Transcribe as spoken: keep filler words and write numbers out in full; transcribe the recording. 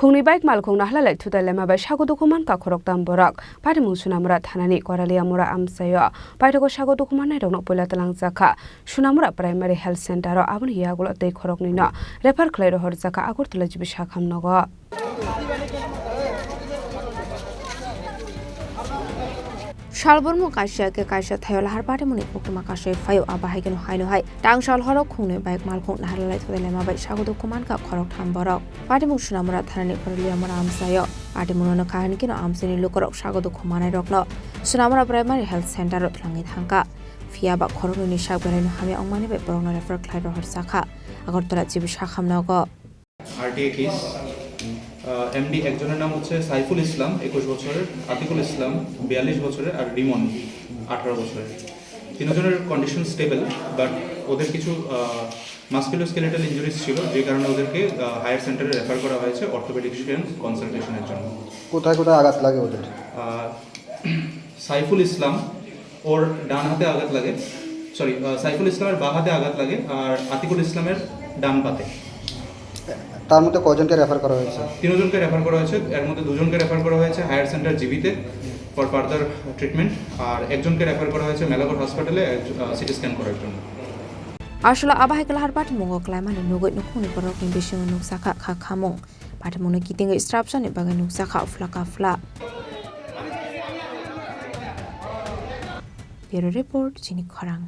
Khungni bike malkhung naharlai thutai lema bai sago dukhu mankha khoroktham borok. Patimung Sunamura thanani Koraliamura amchaio paithago sago dukhu mannairokno puila twlangjakha Sunamura Primary Health Center o, aboni yagulo tei khoroknwino refer khlai rohorjakha Agartala G B sakham nogo. Salbormo kaisa khe kaisa thaio lahar patimungni koktwma kasui phaio, abo hai kheno haino hai tang sal horo khungnwi bike malkhung naharlai thutai lema bai sago dukhu mankha khoroktham borok. Patimung Sunamura thanani Koraliamura amchaio. Patimungno nukha hinkhe no amchaini lukurok sago dukhu manairokno Sunamura Primary Health Center o twlangwi thangkha. Phiya ba khoroknwini sak belaino hamya wngmani bai borokno refer khlai rohorjakha Agartala G B sakham nogo. RTI case. আহ, MD একজনের নাম হচ্ছে সাইফুল ইসলাম, একুশ বছরের, আতিকুল ইসলাম, বিয়াল্লিশ বছরের, আর রিমন, আঠারো বছরের। তিনজনের কন্ডিশন স্টেবল, বাট ওদের কিছু, আহ, মাসকুলোস্কেলেটাল ইনজুরিজ ছিল, যে কারণে ওদেরকে, আহ, হায়ার সেন্টারে রেফার করা হয়েছে অর্থোপেডিশিয়ান কনসালটেশনের জন্য। কোথায় কোথায় আঘাত লাগে ওদের? আহ, সাইফুল ইসলাম, ওর ডান হাতে আঘাত লাগে, সরি, আহ, সাইফুল ইসলামের বাঁ হাতে আঘাত লাগে আর আতিকুল ইসলামের ডান পাতে। তার মধ্যে কয়জনকে রেফার করা হয়েছে? তিনজনকে রেফার করা হয়েছে, এর মধ্যে দুজনকে রেফার করা হয়েছে হায়ার সেন্টার জিবিতে ফর ফার্দার ট্রিটমেন্ট, আর একজনকে রেফার করা হয়েছে মেলাগড় হসপিটালে, আহ, সিটি স্ক্যান করার জন্য। Aswkla abo hai kwlahar patimungo kwlaimani nugwi nukhungni borokni bisingo nukjakha kha khamung. Patimungno kitingwi srapjani bagwi nukjakha phla ka phla. Bureau Report, Chini Khorang.